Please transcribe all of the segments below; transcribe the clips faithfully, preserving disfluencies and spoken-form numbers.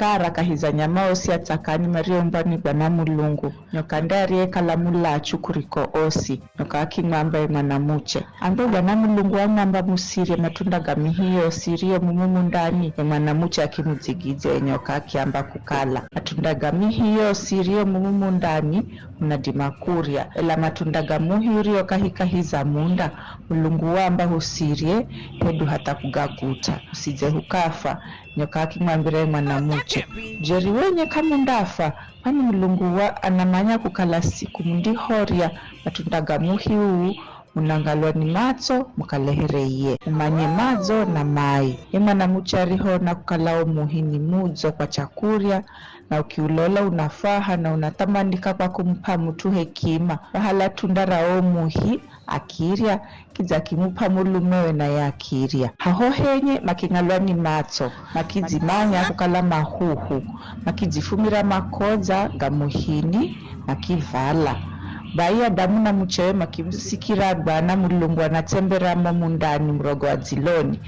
thara kahi za nyama osi a tsakani marioumbwa ni Bwana Mulungu, nyoka nde ariyekala mulachu kuriko osi. Nyoka akimwamba ye mwanamuche, "Ambe Bwana Mulungu wamwamba musirye matunda ga mihi yosi iriyo mumu mundani?" Ye mwanamuche akimudzigidzya ye nyoka akiamba kukala, "Matunda ga mihi yosi iriyo mumu mundani munadima kurya, ela matunda ga muhi urio kahikahi za munda, Mulungu waamba husirye hedu hatha kugakut'a, husidze hukafa." Nyoka akimwambira ye mwanamuche, "Jeri wenye k'amundafa, kwani Mulungu wa anamanya kukala siku mundihorya matunda ga muhi uu, munangalwa ni matso, mukale here iye, mumanye madzo na mai." Ye mwanamuche arihoona kukala wo muhi ni mudzo kwa chakurya, na ukiulola unafaha na unathamanika kwa kumup'a mut'u hekima, wahala tunda ra wo muhi, akirya, kidza akimup'a mulumewe naye akirya. Haho henye making'alwa ni matso, makidzimanya kukala mahuhu, makidzifumira makodza ga muhini, makivala. Bai Adamu na muchewe makimusikira Bwana Mulungu anatsembera mo mundani murogo wa dziloni,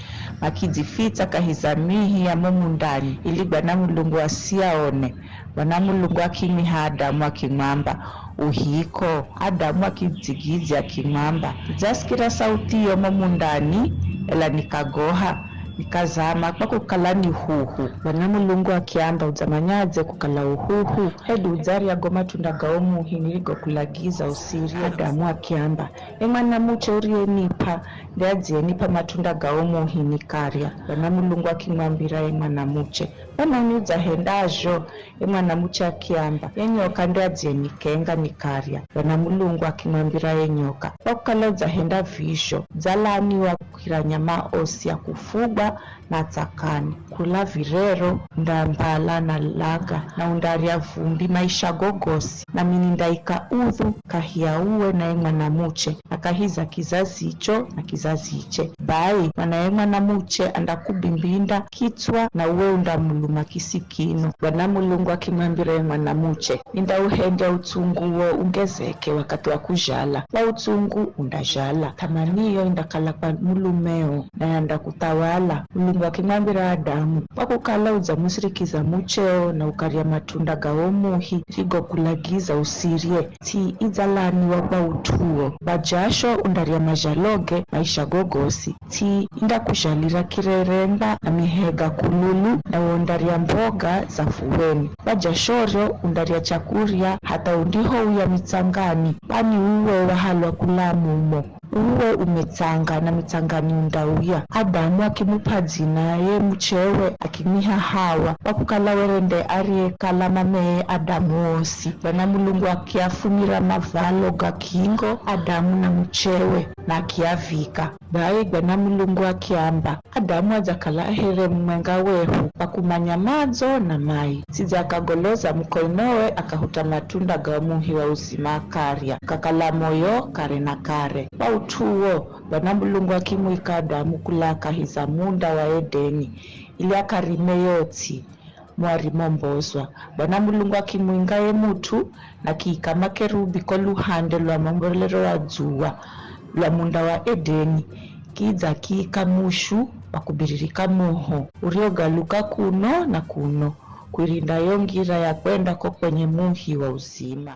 makidzifitsa kahi za mihi ya mo mundani, ili Bwana Mulungu asiaone. Bwana Mulungu akimwiha Adamu akimwamba, "Uhiko." Adamu akidzigidzya akimwamba, "Nidzasikira sauthi yo mo mundani, ela nikagoha, nikazama kwa kukala ni huhu." Bwana Mulungu akiamba, "Udzamanyadze kukala uhuhu? Hedu udzarya go matunda ga wo muhi nirigokulagiza usirye?" Adamu akiamba, "Ye mwanamuche uriyenip'a, nde adziyenip'a matunda ga wo muhi nikarya." Bwana Mulungu akimwambira ye mwanamuche, "Kwanoni udzahendazho?" Ye mwanamuche akiamba, "Ye nyoka nde adziyenikerenga nikarya." Bwana Mulungu akimwambira ye nyoka, "Kwa kukala udzahenda vizho, udzalaaniwa kukira nyama osi a kufugwa na tsakani. Kula virero, undambala na laga, na undarya vumbi maisha gogosi, nami nindaika udhu kahi ya uwe na ye mwanamuche, na kahi za kizazicho na kizaziche. Bai, mwana ye mwanamuche andakubimbinda kitswa, na uwe undamuluma kisikino." Bwana Mulungu akimwambira ye mwanamuche, "Nindauhendya utsungu uwo ungezeke wakathi wa kuzhala, kwa utsungu undazhala, th'amaniyo indakala kwa mulumeo, naye andakuthawala." Mulungu akimwambira Adamu, "Kwa kukala udzamusirikiza mucheo na ukarya matunda ga wo muhi nirigokulagiza usirye, ts'i idzalaaniwa kwa ut'uwo. Kwa jasho undarya mazhaloge maisha gogosi. Ts'i indakuzhalira kireremba na mihega kululu, na undarya mboga za fuweni. Kwa jashorio undarya chakurya hatha undihouya mitsangani, kwani uwe wahalwa kula mumo. Uwe umetsanga na mitsangani undauya." Adamu akimup'a dzina ye muchewe, akimwiha Hawa, kwa kukala were nde ariyekala mameye Adamu wosi. Bwana Mulungu akiafumira mavalo ga kingo Adamu na muchewe, na akiavika. Bai Bwana Mulungu akiamba, "Adamu adzakala here mumwenga wehu kwa kumanya madzo na mai. Sidze akagoloza mukonowe, akahuta matunda ga muhi wa uzima akarya, akakala moyo kare na kare." Kwa ut'u uwo, Bwana Mulungu akimwika Adamu kulaa kahi za munda wa Edeni, ili akarime yo ts'i, mo arimombozwa. Bwana Mulungu akimwinga ye mut'u, na akiika makerubi ko luhande lwa mombolero wa dzuwa lwa munda wa Edeni, kidza akiika mushu wa kubiririka moho, uriogaluka kuno na kuno, kuirinda yo ngira ya kwenda ko kwenye muhi wa uzima.